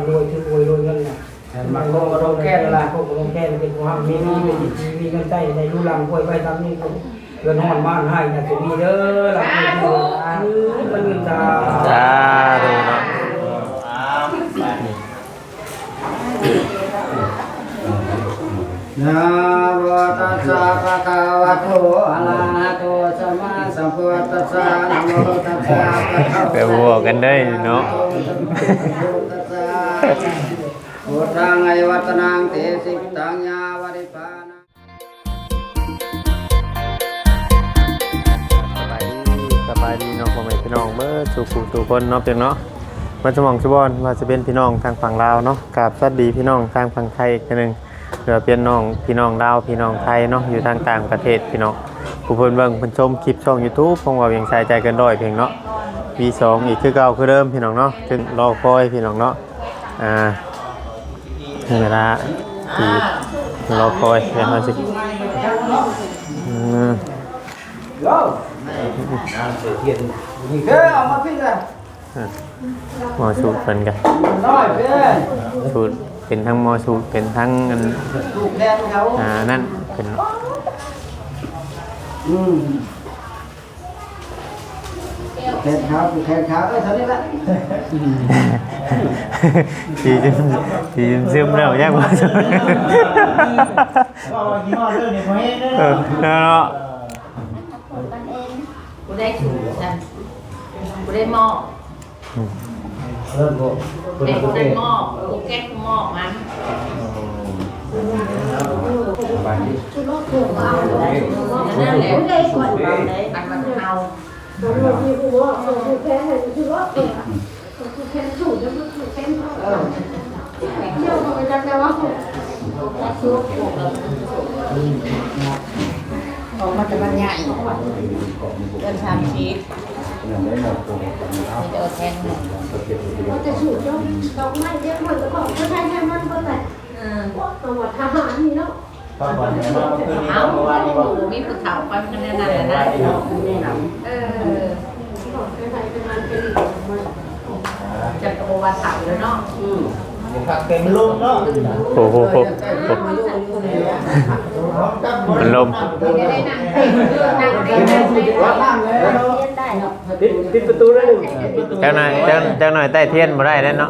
ລວຍຖືກຫວຍລວຍເງິນນະ ໃຫ້ມັນລົງກະດົງແກ່ນລະ ລົງກະດົງແກ່ນ ເປັນຜູ້ຮັ່ງມີ ມີເງິນໃຊ້ໃນລູກຫຼັງ ອວຍໄວ້ທາງນີ້ ເດືອດຮ້ອນບ້ານຮ້າຍ ຢ່າໄດ້ມີເດີ ລຳເງິນສາທຸເນາະ. ນະໂມຕັດສະ ພະຄະວະໂຕ ອະລະຫະໂຕ ສຳມາສຳພຸດທັດສະ ນະໂມຕັດສະ ພະຄະວະໂຕ ໄປເວົ້າກັນໄດ້ເນາະ ອະລະຫະໂຕ ສຳມາສຳພຸດທັດສະ ນະໂມຕັດສະ ພຸດທັງ ອາຍຸ ວັດຕະນັງ ເຕ ຊີວິຕັງ ຍາວະ ນິບພານັງ. ສະບາຍດີ ສະບາຍດີເນາະ ພໍ່ແມ່ພີ່ນ້ອງເບິດສູ່ຜູ້ສູ່ຄົນເນາະ ເປັນເນາະ ເບິດສູ່ໝ່ອງສູ່ບ່ອນ ວ່າຈະເປັນພີ່ນ້ອງທາງຝັ່ງລາວເນາະ ກາບສະຫວັດດີພີ່ນ້ອງທາງຝັ່ງໄທອີກເທື່ອໜຶ່ງ ຫຼືວ່າເປັນນ້ອງ ພີ່ນ້ອງລາວ ພີ່ນ້ອງໄທເນາະ ຢູ່ທາງຕ່າງປະເທດ ພີ່ນ້ອງ ຜູ້ເພິ່ນເບິ່ງເພິ່ນຊົມຄລິບຊ່ອງຢູທູບຂອງບ່າວວຽງໄຊ ໃຈເກີນຮ້ອຍເພງເນາະ ປີສອງ ອີກຄືເກົ່າຄືເດີມ ພີ່ນ້ອງເນາະ ເຖິງລໍຄອຍ ພີ່ນ້ອງເນາະ ອ່າ ເວລາທີ່ລໍຄອຍ ແລ້ວເຮົາຊິ ອືມ ເອີ ເອົາມາພິດລະ ໝໍສູດເພິ່ນກະ ສູດເປັນທັງໝໍສູດ ເປັນທັງອັນ ສູດແທນເຂົາ ອ່າ ນັ້ນເປັນ ອືມ ແຂນຂາວ ແຂນຂາວ ເອີ ເທົ່ານີ້ລະ ສີ ສີຊຶມແລ້ວ ຍັງບໍ່ ເອີ ເນາະ ຜູ້ໃດສູດນັ້ນ ຜູ້ໃດມອບ ອືມ ເອີ ຜູ້ໃດມອບ ຜູ້ແກະມອບມັນ ນັ້ນແຫຼະ ອັນມັນເຮົາ ອອກມາແຕ່ບັນຍາອີກ ເດືອນສາມສິບ ມີແຕ່ແທນ ເອີ ເອົາວ່າທະຫານນີ້ເນາະ ເອົາ ມີຜູ້ເຖົ້າກ່ອນຂະໜາດນັ້ນນະ ເອີ ຈັກກະບໍ່ວ່າເຖົ້າແລ້ວເນາະ ອືມ ຄັກເຕັມລົມເນາະ ໂອ້ໂຫ ໂອ້ໂຫ ມັນລົມ ປິດ ປິດປະຕູໄດ້ ຈັກໜ້ອຍ ຈັກ ຈັກໜ້ອຍໃຕ້ທຽນບໍ່ໄດ້ແລ້ວເນາະ.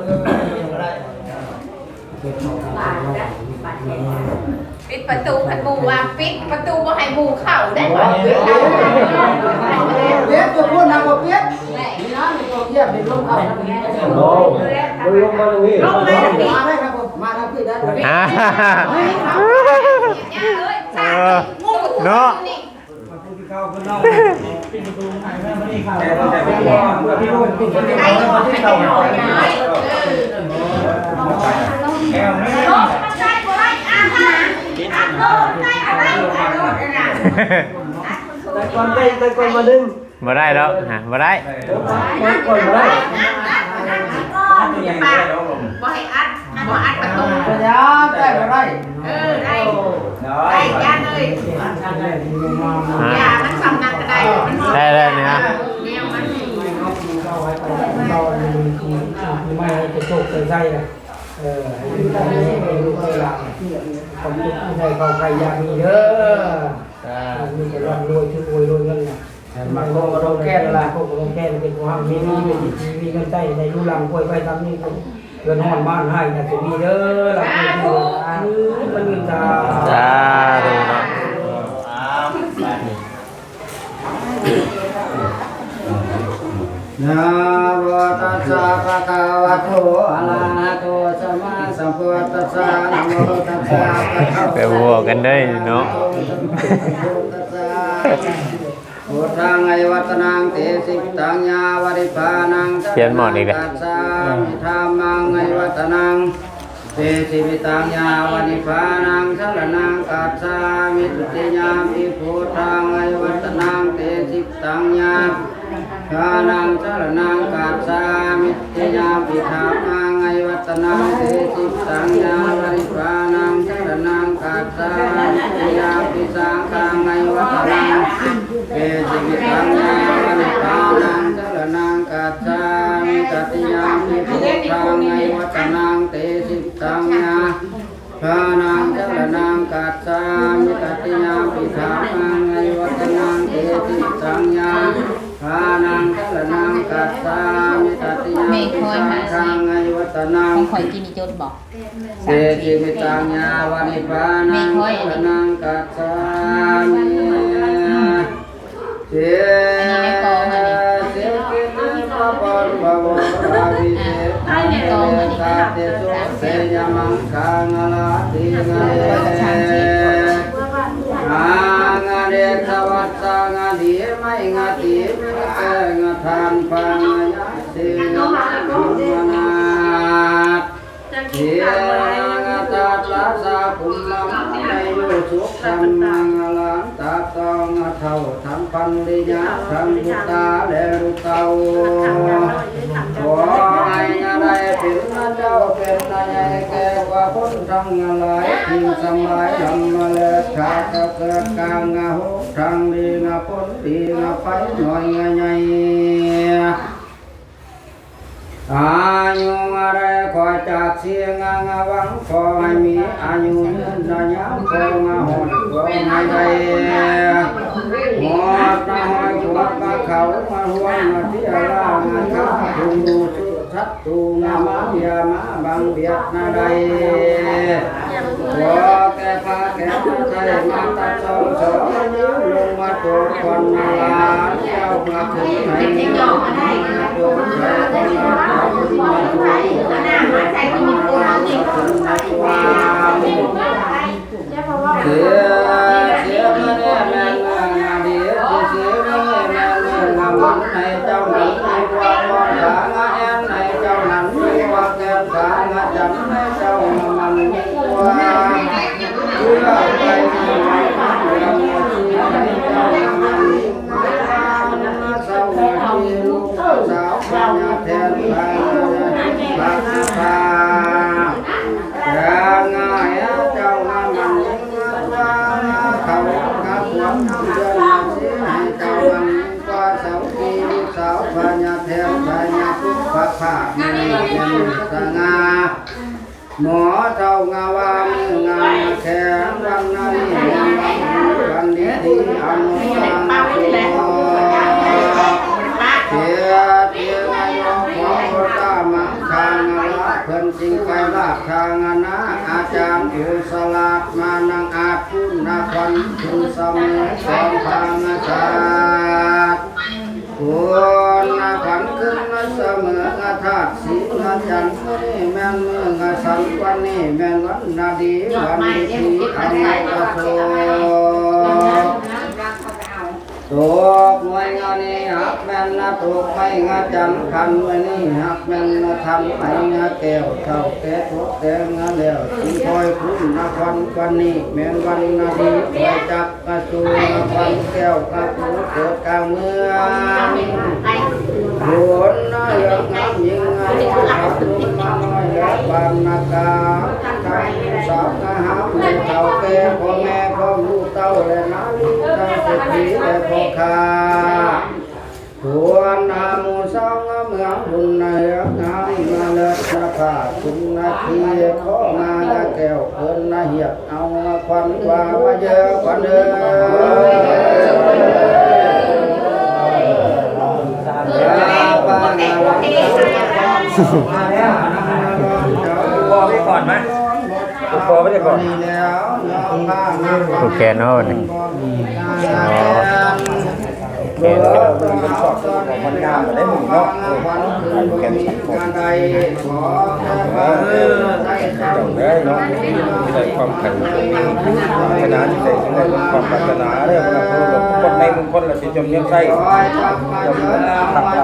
ປິດປະຕູພັດໝູ່ວ່າ ປິດປະຕູບໍ່ໃຫ້ໝູ່ເຂົ້າເດ້ ເປັນຕົວຄົນນະບໍ່ເປັນ ນີ້ນະ ມີຕົວທຽບເປັນລົມເຂົ້າ ໂອ້ ມັນລົງມາທາງນີ້ ມາໄດ້ຄັບ ມາທາງພີ້ໄດ້ ອ່າ ເອີ ເນາະ. ແຕ່ກ່ອນໄດ້ ແຕ່ກ່ອນມາດຶງ ບໍ່ໄດ້ດອກ ຮະ ບໍ່ໄດ້ ແຕ່ກ່ອນບໍ່ໄດ້ ບໍ່ໃຫ້ອັດ ບໍ່ອັດປະຕູ ບໍ່ຍາກ ແຕ່ບໍ່ໄດ້ ເອີ ໄດ້ ໄດ້ ຢ່າເລີຍ ຢ່າ ມັນສ່ຳນັ້ນກະໄດ້ ໄດ້ແລ້ວນີ້ນະ ແນວມັນ ເອີ ໃຫ້ຢູ່ດີມີສຸກ ໃຫ້ໂຊກໃຫ້ໄຊນະ ເອີ ໃຫ້ຢູ່ດີມີແຮງ ໃຫ້ລູກໃຫ້ຫຼານ ຄວາມທຸກທີ່ໄດ້ເຂົ້າໄພຢ່າມີເດີ ມີແຕ່ລ່ຳລວຍ ຖືກຫວຍລວຍເງິນນະ ໃຫ້ມັນລົງກະດົງແກ່ນລະ ລົງກະດົງແກ່ນ ເປັນຜູ້ຮັ່ງມີ ມີເງິນໃຊ້ໃນລູກຫຼັງ ອວຍໄວ້ທາງນີ້ ເດືອດຮ້ອນບ້ານຮ້າຍ ຢ່າໄດ້ມີເດີ ລຳເງິນສາທຸ ສາທຸເນາະ ນະໂມຕັດສະ ພະຄະວະໂຕ ອະລະຫະໂຕ ສຳມາສຳພຸດທັດສະ ນະໂມຕັດສະ ພະຄະວະໂຕ ໄປເວົ້າກັນໄດ້ເນາະ ອະລະຫະໂຕ ສຳມາສຳພຸດທັດສະ ພຸດທັງ ອາຍຸ ວັດຕະນັງ ເຕ ຊີວິຕັງ ຍາວະ ນິບພານັງ ສະລະນັງ ຄັດສາມິ ທຳມັງ ອາຍຸ ວັດຕະນັງ ເຕ ຊີວິຕັງ ຍາວະ ນິບພານັງ ສະລະນັງ ຄັດສາມິ ທຸຕິຍຳປິ ພຸດທັງ ອາຍຸ ວັດຕະນັງ ເຕ ຊີວິຕັງ ຍາວະ ນິບພານັງ ສະລະນັງ ຄັດສາມິ ທຸຕິຍຳປິ ທຳມັງ ອາຍຸ ວັດຕະນັງ ເຕ ຊີວິຕັງ ຍາວະ ນິບພານັງ ສະລະນັງ ຄັດສາມິ ທຸຕິຍຳປິ ສັງຄັງ ອາຍຸ ວັດຕະນັງ ເຕ ຊີວິຕັງ ຍາວະ ນິບພານັງ ສະລະນັງ ຄັດສາມິ ຕະຕິຍຳ พุทธังอายุวัฒนัง เตสิตังยา พานังสรณังคัจฉามิ ตติยามปิธรรมังอายุวัฒนัง เตสิตังยา พานังสรณังคัจฉามิ ตติยามปิสังฆังอายุวัฒนัง ของข้อยกินอีจดบ่ เตสิมิตังยาวะนิพพานังสรณังคัจฉามิ เตสิกิริปะปันภะวะราวิเศษ อันนี้กองอันนี้ เตโสเสยมังคังอลาติงะเร อาเดสวัสสังอดีไมงะติมิเตงะทานปังยะเสนะ เทนะตัสสะภุมมัง อายุสุขัง พลัง อรหันตะ ต้องเฒ่า ทั้งภริยา ทั้งลูกสาวและลูกเต้า ขอให้ได้เป็นเจ้าเป็นนายแก่กว่าคนทั้งหลาย ทิ้งสำบายธรรมและชาติเกิดกลางหกทางดีนะ ผลดีนะ ไปหน่อยใหญ่ อายุอะไรขอจากเสียงงาวัง ขอให้มีอายุยืนนานยาม ขอมาหอด ขอให้ได้หอดมาหอยขวดมาเขามาห่วงมาเที่ยวล่ามาท้าคุณดูสุสัตว์ ตูงามยามาบังเบียดนาใด ขอแก่พระแก่ไทยมาตัดสองสองยืนลงมาโตควันนาลาเจ้ามาถึงไทยมาโตไทยมาถึงมาโตมาถึงมาโต เสีย เสียเงินแม่นเมืองอดีต เสียเงินแม่นเมืองอำมันให้เจ้านั้นมีความมองหาแอนให้เจ้านั้นมีความแก้มสามาจำให้เจ้ามันมีความเพื่อไปในวันเมืองที่ให้เจ้านั้นมีความสวัสดีลูกสาวพญาแทนพญาพา แก่ง่ายเจ้ามามันว่าเขาขับรถนำเดือนมาสิให้เจ้ามันกว่าเสาที่ลูกสาวพญาแทนพญาทุกพระภาคมีเงินสง่า หมอเจ้างาว่ามืองามแข็งวันนั้นวันดีดีอนุสาเสียเทียนายกของพุทธมังคังละเพิ่น จึงไปลาบทางนาอาจารย์ผู้สลาดมานังอาจคุณนครคุณเสมอสองทางอาจารย์คุณนครขึ้นเสมออาทาตศรีอาจารย์มื้อนี้แม่นมื้ออาสันวันนี้แม่นวันนาดีวันดีที่อันประโส ตกไม้งานี้หักแม่นนะ ตกไม้งาจันทร์ คันไม้นี้หักแม่นนะ ทันไม้งาแก้ว เฒ่าแก่ตกแต่งงานแล้ว จึงคอยคุณนครวันนี้ แม่นวันนาดี คอยจักกระสูนครแก้วกระสูเกิดกลางเมือง โหนนะเหลืองงามยิ่งงาม สาวหนุ่มมาน้อยและบางนากา สาวนาหามเฒ่าแก่ พ่อแม่พ่อลูกเต้าและนาลี ทั้งเศรษฐีและพ่อค้า ควรหาหมู่สาวงามเมืองบุญนาเหลืองงามนาเลิศนาภาสุนนาที ขอมาละแก้วเอิ้นนาเหียบ เอาขวัญว่ามาเยอะขวัญเด้อ พ่อไปก่อนไหม พ่อไปก่อน ผูกแขนเนาะบัดนี้ อ๋อ ผูกแขน เออ มันเป็นช็อตของมันงามได้หมู่เนาะ เออ ผูกแขน เออ เจ้าเด้อเนาะ มีแต่ความขัน มีขนาดที่ใส่ถึงในความปรารถนาเด้อ พวกเราทุกคนในมงคลและสิจนเงินใส่ เจ้ามีทางลำ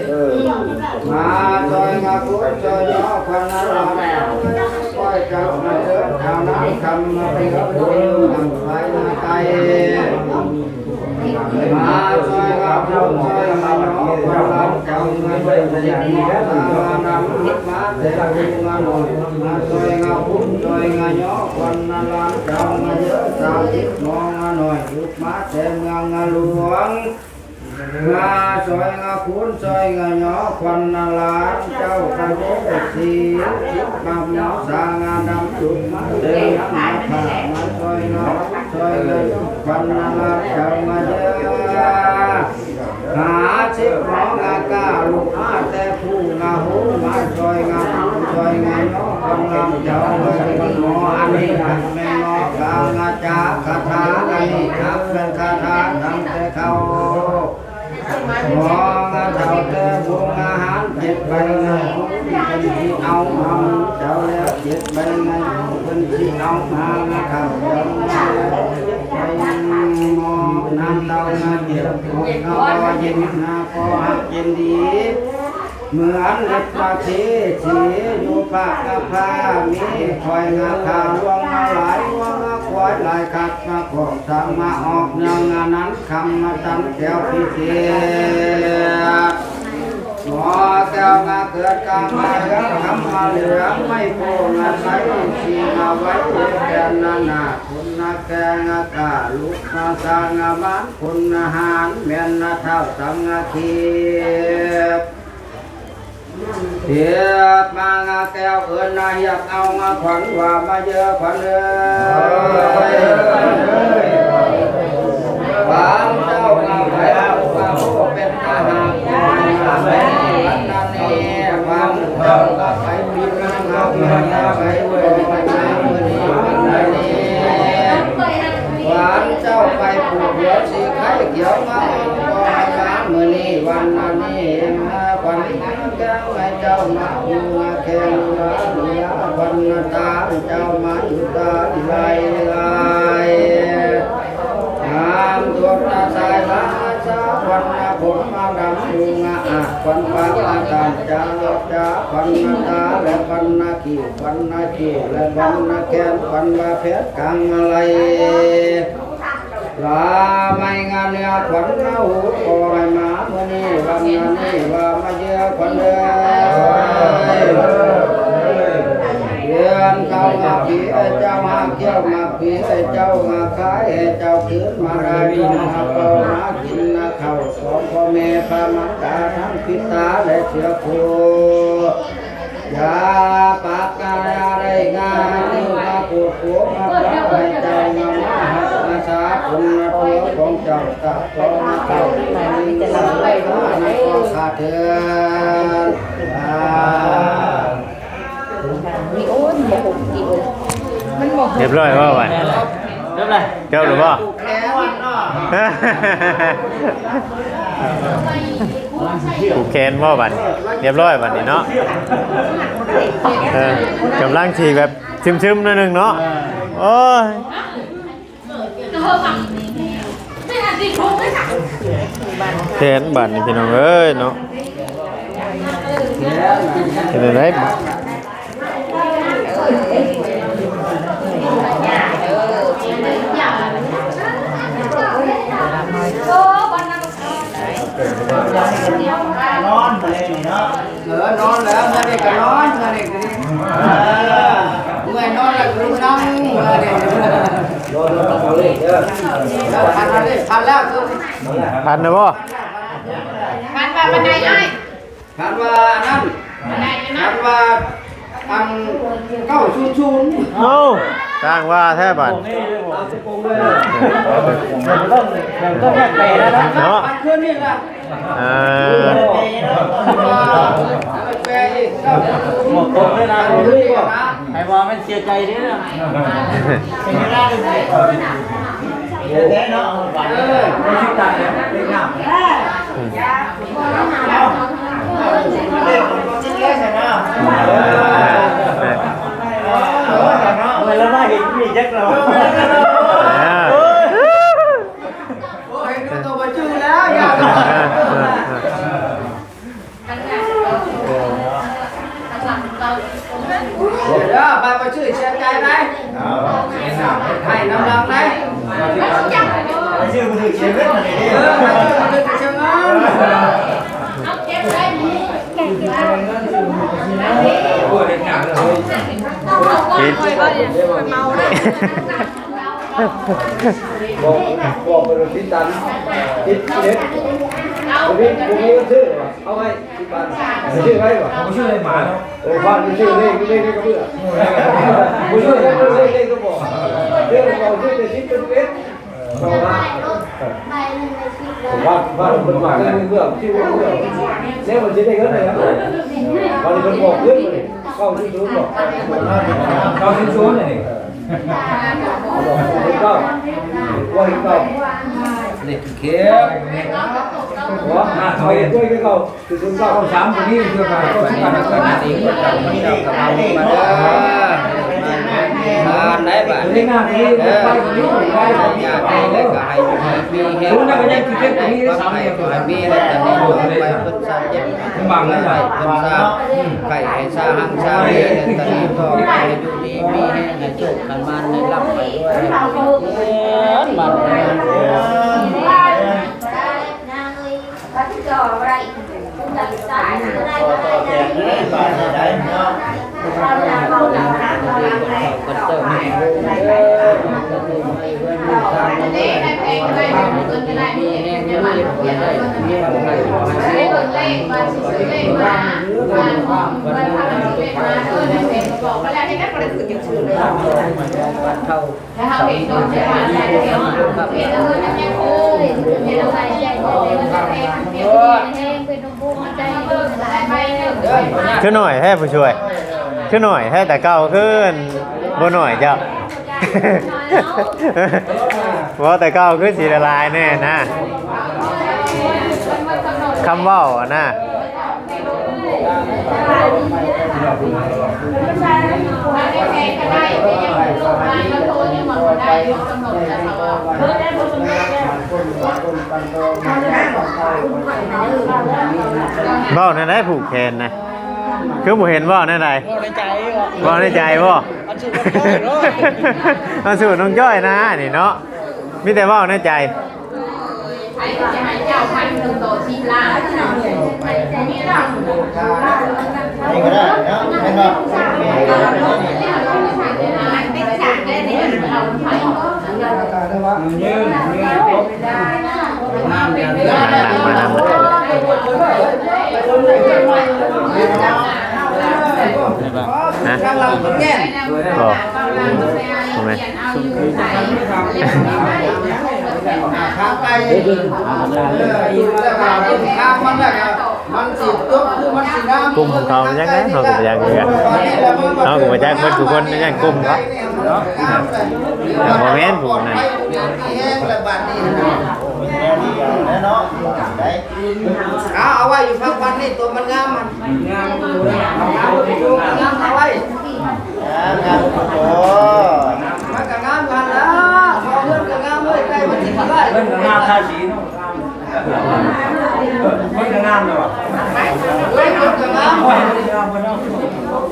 เออ มาซอยมาพุทธซอยยอพระนารายณ์ คอย ເຈົ້າມາເດີ ເຈົ້ານາງຄຳ ມາເພື່ອຜູ້ນຳໄປນຳໄປ ມາຊ່ອຍງາບຸນຊ່ອຍງາຍອ ຄວັນລານເຈົ້າມາເດີ ສິບມານານຳ ມາແຕ່ຜູ້ງານ້ອຍ ມາຊ່ອຍງາບຸນຊ່ອຍງາຍອ ຄວັນລານເຈົ້າມາເດີ ສາວສິບມາງານ້ອຍ ລຸກມາແຕ່ເມືອງງາຫຼວງ ງາຊ່ອຍງາຄູນຊ່ອຍງາຍອ ຄວັນນາລານເຈົ້າກະເວສີ ມາເມາະສາງາດຳລຸກມາເດີ ມາຂ້າມາຊ່ອຍງາຄູນຊ່ອຍງາຍອ ຄວັນນາລານເຈົ້າມາເດີ ຫາສິບໝໍງາກາລຸກມາແຕ່ ຜູ້ງາໂຮມາຊ່ອຍງາຄູນຊ່ອຍງາຍອ ຄວັນລານເຈົ້າມາເດີ ໝໍອັນນີ້ຫັ້ນແມ່ນໝໍກາງາຈາຄາຖາ ອັນນີ້ຫັ້ນແມ່ນຄາຖາຕັ້ງແຕ່ເກົ່າ ໝໍງາເຖົ້າແຕ່ບຸງອາຫານເຈັດໃບງາ ເພິ່ນຊິເອົາມາເຈົ້າແລ້ວເຈັດໃບງາ ເພິ່ນຊິເອົາມາງາຄຳເຈົ້າແລ້ວເຈັດໃບງາ ໝໍນາງເຕົ້າງາເຈັດ ໝໍງາບໍ່ເຢັນ ງາບໍ່ຮັກເຢັນດີ ເໝືອນເລັບປາເຄສີຢູ່ປາກກະພາ ມີຄວາຍງາຂາວລວງມາຫຼາຍ ງົວງາຄວາຍຫຼາຍຄັກມາຂອກ ສາມາອອກເນື່ອງອັນນັ້ນ ຄຳມາຕັນແກ້ວພິເສດ ໝໍແກ້ວງາເກີດກາງມາເຫຼືອງ ຄຳມາເຫຼືອງ ໄມ້ໂພງາໄຊ ສີມາໄວ້ແກ່ນານາ ຄົນນາແກງາກາ ລຸກມາສ້າງອາມານ ຄົນນາຫານ ແມ່ນນາທ້າວສັງອາຄີບ ຮຽບມາງາແກ້ວເອີ້ນນາຮຽກເອົາງາຂວັນວ່າມາເຢີອຂວັນເອີຍ ຂວັນເຈົ້າງາໄປເອົາງາໂພເປັນນາຫາກງາແມ່ນວັນນະເນ ຂວັນເຈົ້າງາໄປປີນາງາເປັນນາໄປເວີຍໄປນາມື້ນີ້ວັນນະເນ ຂວັນເຈົ້າໄປຜູກຫົວສີໄຂ່ຂຽວມາອ່ອນກໍມາມື້ນີ້ວັນນະເນ ຂວັນ ແກ້ວໃຫ້ເຈົ້າມາຢູ່ມາແຂ່ງມາເຫຼືອ ຂວັນນາຕາເຈົ້າມາຢູ່ຕາຫຼາຍຫຼາຍ ງາມຕົວຕາຊາຍລາຊາ ຂວັນນາຜົມມາດຳຢູ່ງາອາດ ຂວັນປາກອາຕານຈາລອດຈາ ຂວັນນາຕາ ແລະ ຂວັນນາຄິ້ວ ຂວັນນາຄິ້ວ ແລະ ຂວັນນາແຂນ ຂວັນວ່າແພດກາງມາໄລ ລາໄມ້ງາເນື້ອຂວັນນາຫູ ຂໍໃຫ້ມາມື້ນີ້ວັນນະເນ ວ່າມາເຢີອຂວັນເອີຍ ເດືອນເກົ້າມາປີໃຫ້ເຈົ້າມາກ່ຽວມາປີໃຫ້ເຈົ້າມາຂາຍ ໃຫ້ເຈົ້າຄືນມາໄດ້ເຈົ້າມາເປົ່າມາກິນນາເຂົ້າ ຂອງພໍ່ແມ່ພະມັນດາທັງພິດຕາ ແລະ ເຊື້ອໂຄ ຢ່າປາກກາໄດ້ງາມາໂກດໂກມາເອົາໃຫ້ເຈົ້າມາມາຮັກມາສາຄຸນນະຕົວຂອງເຈົ້າຕາຂອງເຈົ້າ ມີແຕ່ລຳໄປເນາະ ໃນຄວາມຂາດເຖິງ ມີໂອ້ຍ ບໍ່ຄົບອີກ ມັນບໍ່ ຮຽບຮ້ອຍບໍ່ບັດ ຮຽບຮ້ອຍ ຈົບແລ້ວບໍ່? ຜູກແຂນບໍ່ບັດ? ຮຽບຮ້ອຍບັດນີ້ເນາະ ເອີ ກຳລັງຊິແບບຊຶມໆ ໜ້ອຍໜຶ່ງເນາະ ໂອ້ຍ ແຂນບັດນີ້ພີ່ນ້ອງເອີຍເນາະ ເປັນຈັ່ງໃດ? ນອນໄປເລີຍເນາະ ເອີ ນອນແລ້ວ ເມື່ອນີ້ກໍນອນ ເມື່ອນີ້ກໍດີ ເອີ ເມື່ອຍນອນແລ້ວກໍລຸກນັ່ງ ເມື່ອນີ້ ນອນແລ້ວກໍເອົາເລີຍເດີ ພັນແລ້ວເດີ ພັນແລ້ວ ພັນແລ້ວບໍ່? ພັນວ່າປານໃດອ້າຍ? ຄັນວ່າອັນນັ້ນ ອັນໃດອັນນັ້ນ ຄັນວ່າອັນ ເກົ້າສູນສູນ ໂອ້ ຊ່າງວ່າແທ້ບັດ ເອົາສະໂປງເລີຍ ຕ້ອງ ຕ້ອງແຍກແປແລ້ວເນາະ ເນາະ ຄືນນີ້ລະ ເອີ ແປອີກ ເກົ້າສູນສູນ ໝົດຕົກເລີຍນະ ເອົາເລີຍ ໃຜວ່າມັນເສຍໃຈເດ້ ເປັນເວລາເລີຍ ເອີ ເອີ ເດີ ໄປ ໄປຊື້ເຊ ບອກ ບອກໄປໂລດ ຕິດຕັນ ຕິດເລັດ ບໍ່ມີ ບໍ່ມີເງິນຊື້ຫວາ ເອົາໄວ້ ສິບພັນ ຊື້ໄວ້ຫວາ ເອົາໄປຊື້ໃຫ້ໝາເນາະ ເອີ ພາໄປຊື້ເລກ ເລກໃນກະເບື້ອງ ບໍ່ຊື້ເລກ ເລກກະບອກ ເລກກະບອກ ຊື້ແຕ່ສິບເປັນເອັດ ວ່າ ວ່າເພິ່ນວ່າເລື່ອງເບື້ອງ ຊື່ເລື່ອງເບື້ອງ ແລ້ວມັນຊິໄດ້ເງິນໄດ້ຫຍັງ ວ່າເພິ່ນບອກເງິນເລີຍ ເກົ້າສິບສູນ ເກົ້າສິບສູນນີ້ ເກົ້າ ເກົ້າ ເກົ້າ ເລກເຂດ ວ່າ ເກົ້າ ເກົ້າ ເກົ້າ ເກົ້າ ສາມຕົວນີ້ຄືກັນ ຄືກັນ ຄືກັນ ເອີ ມາເດີ ມາເດີ ມາເດີ ມາໄດ້ບາດນີ້ ເອີ ຍາກໄດ້ແລ້ວກໍໃຫ້ຢູ່ດີມີແຮງ ສູນນັ້ນກໍຍັງຊິເກັບຕົວນີ້ໄດ້ສາມເດືອນ ໃຫ້ມີແລ້ວກໍໃຫ້ໄປເພິ່ນຊາເຈັບ ບັງໄດ້ ເພິ່ນຊາ ໃຫ້ຊາຮັ່ງຊາມີ ແລ້ວກໍດີຕໍ່ ໃຫ້ຢູ່ດີມີແຮງ ໃຫ້ໂຊກໃຫ້ໝານ ໃຫ້ລ່ຳໃຫ້ລວຍ ໃຫ້ເງິນມັນ ຄືໜ້ອຍແທ້ຜູ້ຊ່ວຍ ຄືໜ້ອຍແທ້ ແຕ່ເກົ່າຄືບໍ່ໜ້ອຍເຈົ້າ ເວົ້າແຕ່ເກົ່າຄືຊິຫຼາຍໆແນ່ນະ ຄຳເວົ້າຫັ້ນນະ. ເວົ້າແນວໃດຜູກແຂນນະ? ຄືບໍ່ເຫັນເວົ້າແນວໃດ? ເວົ້າໃນໃຈບໍ? ເວົ້າໃນໃຈບໍ? ອັນສູດນ້ອງຈ້ອຍເນາະ ອັນສູດນ້ອງຈ້ອຍນະນີ້ເນາະ ມີແຕ່ເວົ້າໃນໃຈ. ໃຜຊິໃຫ້ເຈົ້າພັນໜຶ່ງຕໍ່ສິບລ້ານ ນີ້ກໍໄດ້ເນາະ ແມ່ນບໍ່? ຮະ? ບໍ່ ບໍ່ແມ່ນ. ທາງໄກ ເອີ ແລ້ວກໍເບິ່ງທາງມັນ ແລ້ວກໍມັນຊິຈົບ ຄືມັນຊິງາມ ກຸ່ມຂອງເຂົາຍັງໄງ ເຮົາກໍບໍ່ຈັກຄືກັນ ເຮົາກໍບໍ່ຈັກເບິດທຸກຄົນ ຍັງກຸ່ມເຂົາເນາະ ບໍ່ແມ່ນຜູ້ນັ້ນ ເອົາ ເອົາໄວ້ຢູ່ພັກວັນນີ້ ໂຕມັນງາມມັນ ງາມ ງາມ ເອົາໄວ້ ງາມ ງາມ ໂອ້ ມັນກໍງາມຫັ້ນລະ ເຮືອນກໍງາມເລີຍ ໃກ້ມັນຊິໄດ້ ເຮືອນກໍງາມ ທາສີເນາະ ເພິ່ນກໍງາມເນາະ ເພິ່ນກໍງາມ ໂອ້ຍ ງາມເນາະ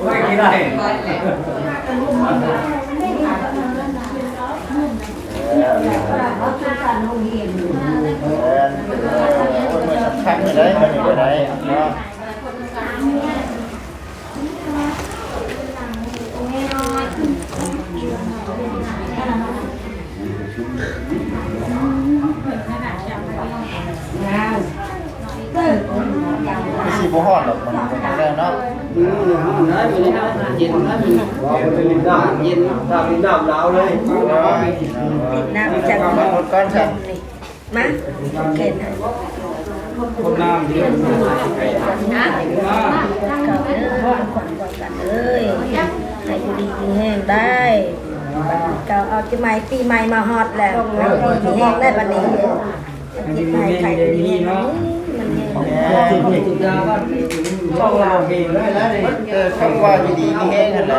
ໂອ້ຍ ຂີ້ໄລ່ ແມ່ນ ໂອ້ຍ ມື້ສຳຄັນມື້ໃດ ມື້ນີ້ມື້ໃດເນາະ. ຄືຊິບໍ່ຮ້ອນດອກ ມັນກໍແລ້ວເນາະ ອືມ ຮ້ອນນະ ຢູ່ໃນນ້ຳເຢັນນະ ເຢັນ ນ້ຳເຢັນ ນ້ຳເຢັນ ນ້ຳໜາວເລີຍ ເອີ ເຢັນນ້ຳຈັງ ເອົາມາຫົດກ່ອນຊັ້ນ. ມາ ເຫັນ ຄົນງາມເດີ ນະ ເຂົ້າເດີ ຂວັນຂວັນກັນເອີຍ ໃຫ້ຢູ່ດີມີແຮງໄດ້ ເກົ່າເອົາປີໃໝ່ ປີໃໝ່ມາຮອດແລ້ວ ໃຫ້ຢູ່ດີມີແຮງໄດ້ບັດນີ້ ເຈັບໄຂ້ໄຂ້ດີມີແຮງ ມັນແຮງ ເອີ ຄຳວ່າຢູ່ດີມີແຮງຫັ້ນແຫຼະ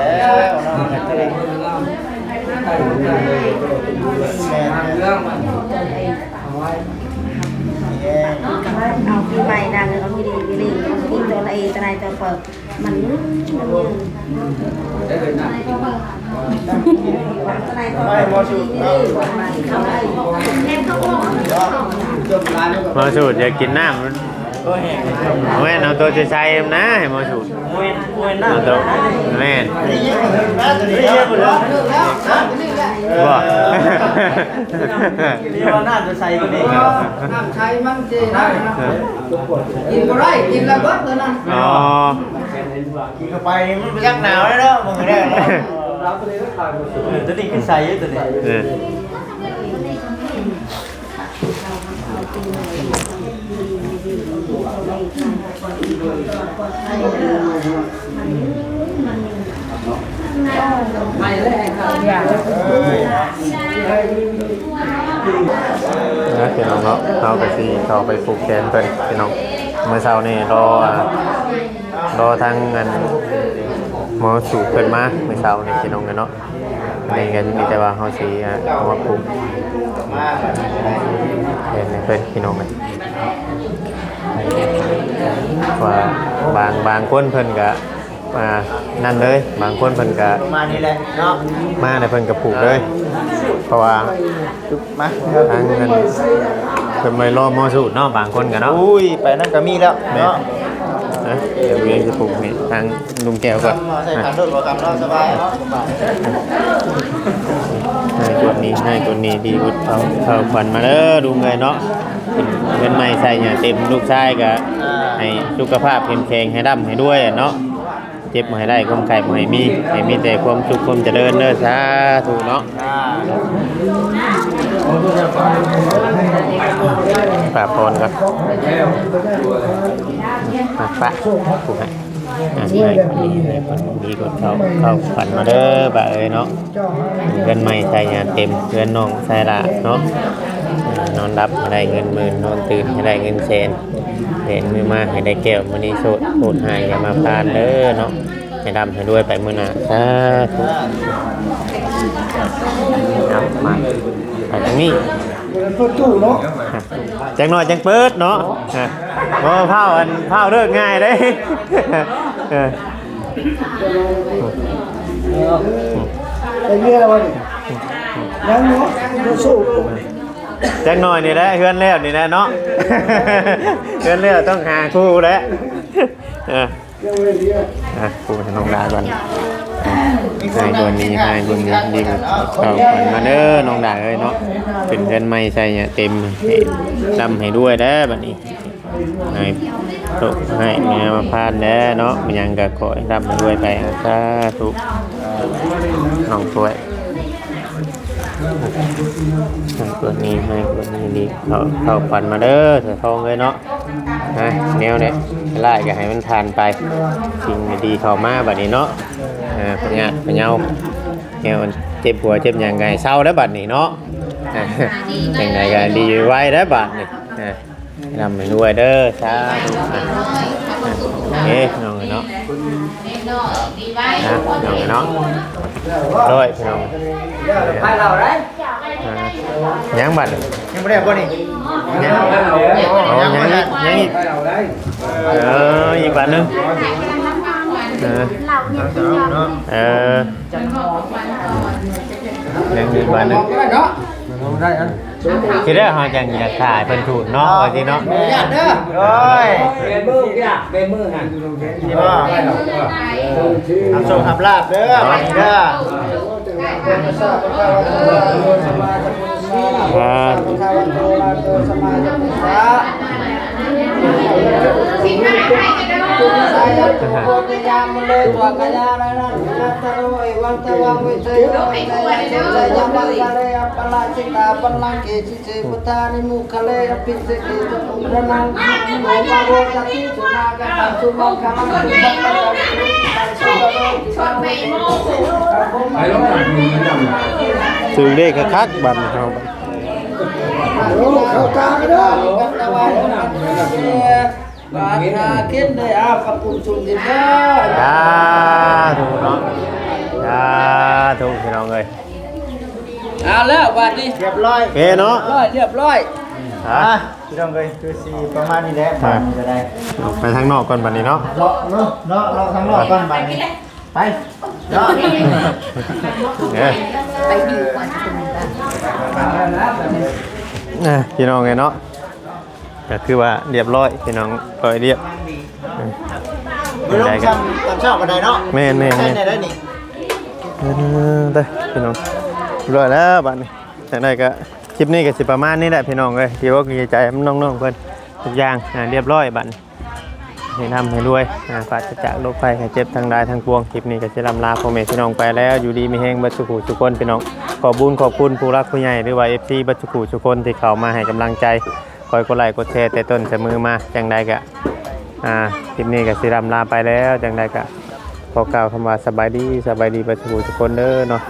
ເນາະ ແມ່ນ ເອົາປີໃໝ່ນະ ເອົາຢູ່ດີມີແຮງ ມີຕົວໃດຕົວໃດຕົວເປີ ມັນ ມັນ ມາສູດ ຢາກກິນນ້ຳ ມັນ ແມ່ນ ເອົາໂຕໃສ່ໆນະ ໃຫ້ໝໍສູດ ແມ່ນ ເອົາໂຕ ແມ່ນ ບໍ່ ນີ້ວ່ານ້ຳຈະໃສກວ່ານີ້ ນ້ຳໃສມັນຊິ ກິນບໍ່ໄດ້ ກິນແລ້ວເບິດເທົ່ານັ້ນ ອໍ ກິນເຂົ້າໄປນີ້ມັນບໍ່ຈັກໜາວແລ້ວເນາະ ເບິ່ງແລ້ວເນາະ ເອີ ຕົວນີ້ຄືໃສຕົວນີ້ ເອີ ນະ ພີ່ນ້ອງເນາະ ເຮົາກໍຊິເຂົ້າໄປຜູກແຂນເພິ່ນ ພີ່ນ້ອງ ມື້ເຊົ້ານີ້ລໍ ລໍທາງອັນໝໍສູດເພິ່ນມາມື້ເຊົ້ານີ້ ພີ່ນ້ອງເອີຍເນາະ. ອັນນີ້ກໍມີແຕ່ວ່າເຮົາຊິ ອ່າ ເອົາມາປຸງເຮັດໃຫ້ເພິ່ນ ພີ່ນ້ອງເອີຍ ວ່າບາງ ບາງຄົນເພິ່ນກໍ ອ່າ ນັ້ນເລີຍ ບາງຄົນເພິ່ນກໍປະມານນີ້ແຫຼະເນາະ ມາແລ້ວເພິ່ນກໍຜູກເລີຍ ເພາະວ່າ ມາ ທາງນັ້ນເພິ່ນໄວ້ລໍໝໍສູດເນາະ ບາງຄົນກໍເນາະ ໂອ້ຍ ໄປນຳກໍມີແລ້ວເນາະ ເອີ ດຽວເຮົາຊິຜູກໃຫ້ທາງລຸງແກ້ວກ່ອນ ໃສ່ຂັນໂດດບໍ່ກັບເນາະ ສະບາຍເນາະ ໃຫ້ກົດນີ້ ໃຫ້ກົດນີ້ ດີບຸດເຂົ້າ ເຂົ້າຂວັນມາເດີລຸງເອີຍເນາະ ເງິນໃໝ່ໃສ່ຫຍ້າເຕັມ ລູກຊາຍກໍ ອ່າ ໃຫ້ສຸຂະພາບເຂັ້ມແຂງ ໃຫ້ລ່ຳໃຫ້ລວຍເນາະ. ເຈັບບໍ່ໃຫ້ໄດ້ ຄວາມໄຂ້ບໍ່ໃຫ້ມີ ໃຫ້ມີແຕ່ຄວາມສຸກຄວາມຈະເລີນເດີ ສາທຸເນາະ ຝາກພອນກ່ອນ ຝາກ ຝາກ ຜູກໃຫ້ ອ່ະ ໃຫ້ຄົນດີ ໃຫ້ຄົນດີກວ່າເກົ່າ ເຂົ້າຂວັນມາເດີ ປ້າເອີຍເນາະ ເຮືອນໃໝ່ໃສ່ຫຍ້າເຕັມ ເຮືອນນ້ອງໃສ່ຫຼ້າເນາະ ນອນຫຼັບໃຫ້ໄດ້ເງິນໝື່ນ ນອນຕື່ນໃຫ້ໄດ້ເງິນແສນ ແບມືມາໃຫ້ໄດ້ແກ້ວມະນີໂຊດ ໂພດຮ້າຍຢ່າມາພານເດີເນາະ ໃຫ້ລ່ຳໃຫ້ລວຍໄປມື້ໜ້າ ສາທຸ ເອົາ ມາ ໄປທາງນີ້ ເປີດຕູ້ເນາະ ຈັກໜ້ອຍຈັ່ງເປີດເນາະ ບໍ່ ພ້າວ ອັນ ພ້າວເລີກງ່າຍເດ້ ເອີ ໄປເມືອແລ້ວບໍ່ນີ້ ຍັງເນາະ ບໍ່ສູ້ ຈັກໜ້ອຍນີ້ແຫຼະ ເຮືອນແລ້ວນີ້ແຫຼະເນາະ ເຮືອນແລ້ວຕ້ອງຫາຄູ່ແຫຼະ ເອີ ອ່ະ ປູໃຫ້ນ້ອງດາກ່ອນ ໃຫ້ດວງດີ ໃຫ້ດວງດີ ດີເຂົ້າຂວັນມາເດີນ້ອງດາເອີຍເນາະ ເປັນເຮືອນໃໝ່ໃສ່ເຕັມ ໃຫ້ລ່ຳໃຫ້ລວຍເດີບັດນີ້ ໃຫ້ໂຊກໃຫ້ງາມມາພານເດີເນາະ ມີຫຍັງກໍຂໍໃຫ້ລ່ຳໃຫ້ລວຍໄປ ສາທຸ ນ້ອງຊ່ວຍ ໃຫ້ເກີດມີ ໃຫ້ເກີດມີດີ ເຂົ້າ ເຂົ້າຂວັນມາເດີ ສາທອງເອີຍເນາະ ນະ ແນວໃດຮ້າຍກໍໃຫ້ມັນຜ່ານໄປ ສິ່ງດີໆເຂົ້າມາບັດນີ້ເນາະ ເອີ ພະຍາດພະເຍົາ ແນວເຈັບຫົວເຈັບຫຍັງກໍໃຫ້ເຊົາແລ້ວບັດນີ້ເນາະ ຈັ່ງໃດກໍດີໄວແລ້ວບັດນີ້ ເອີ ຮ່ຳໃຫ້ລວຍເດີ ສາທຸ ເອີ ນ້ອງເນາະ ນະ ນ້ອງເນາະ ໂດຍ ພີ່ນ້ອງ ໄປເລົ່າໄດ້ ອ່າ ຍັງບັດນີ້ ຍັງບໍ່ໄດ້ບໍ່ນີ້ ຍັງ ໂອ້ ຍັງອີກ ຍັງອີກ ເອີ ອີກບາດໜຶ່ງ ເອີ ເອີ ຍັງອີກບາດໜຶ່ງ ໄດ້ອັນ ທີແລກເຮົາຈັ່ງຢາກຖ່າຍເພິ່ນທູດເນາະ ວ່າຊິເນາະ ໂອ້ຍ ເປັນມື້ ເປັນມື້ຫັ້ນ ຊິບໍ່ ຮັບໂຊກຮັບລາບເດີ ບັດນີ້ເດີ ອ່າ ຖືກເລກຄັກໆ ບັດນີ້ເຮົາ ໂອ້ ເຂົ້າຕາເດີ ບາດຫາກິນໄດ້ອາບກັບປຸ້ນຊຸນກິນເດີ ສາທຸເນາະ ສາທຸ ພີ່ນ້ອງເອີຍ ເອົາແລ້ວບາດນີ້ ຮຽບຮ້ອຍ ໂອເຄເນາະ ຮຽບຮ້ອຍ ຮຽບຮ້ອຍ ອ່າ ພີ່ນ້ອງເອີຍ ຄືຊິປະມານນີ້ແຫຼະ ອ່າ ບາດນີ້ກໍໄດ້ ອອກໄປທາງນອກກ່ອນບາດນີ້ເນາະ ເລາະເນາະ ເລາະ ເລາະທາງນອກກ່ອນບາດນີ້ ໄປ ເນາະ ເອີ ໄປດີກວ່າ ອ່າ ພີ່ນ້ອງເອີຍເນາະ ກໍຄືວ່າລຽບຮ້ອຍພີ່ນ້ອງ ຮ້ອຍລຽບ. ບໍ່ລົງຊ່ຳຕອນເຊົ້າປານໃດເນາະ. ແມ່ນໆໆ ໃຊ້ໄດ້ແລ້ວນີ້. ເອີ ເດີພີ່ນ້ອງ ລຽບຮ້ອຍແລ້ວບັດນີ້. ຈັ່ງໃດກໍຄລິບນີ້ກໍຊິປະມານນີ້ແຫຼະພີ່ນ້ອງເອີຍ ດີອົກດີໃຈນຳນ້ອງໆເພິ່ນ ທຸກຢ່າງ ອາ ລຽບຮ້ອຍບັດນີ້. ໃຫ້ຮ່ຳໃຫ້ລວຍ ອາ ປາສະຈາກໂລກໄພໄຂ້ເຈັບທັງຫຼາຍທັງປວງ. ຄລິບນີ້ກໍຊິລ່ຳລາພໍ່ແມ່ພີ່ນ້ອງໄປແລ້ວ ຢູ່ດີມີແຮງເບິດສູ່ຜູ້ສູ່ຄົນພີ່ນ້ອງ. ຂອບບຸນຂອບຄຸນຜູ້ຫຼັກຜູ້ໃຫຍ່ ຫຼືວ່າ ເອັຟຊີ ເບິດສູ່ຜູ້ສູ່ຄົນທີ່ເຂົ້າມາໃຫ້ກຳລັງໃຈ ຄອຍກົດໄລກົດແຊແຕ່ຕົ້ນສະເໝີມາ. ຈັ່ງໃດກະ ອາ ຄລິບນີ້ກະຊິລ່ຳລາໄປແລ້ວ ຈັ່ງໃດກະຂໍກ່າວຄຳວ່າສະບາຍດີ ສະບາຍດີເບິດສູ່ຜູ້ສູ່ຄົນເດີເນາະ.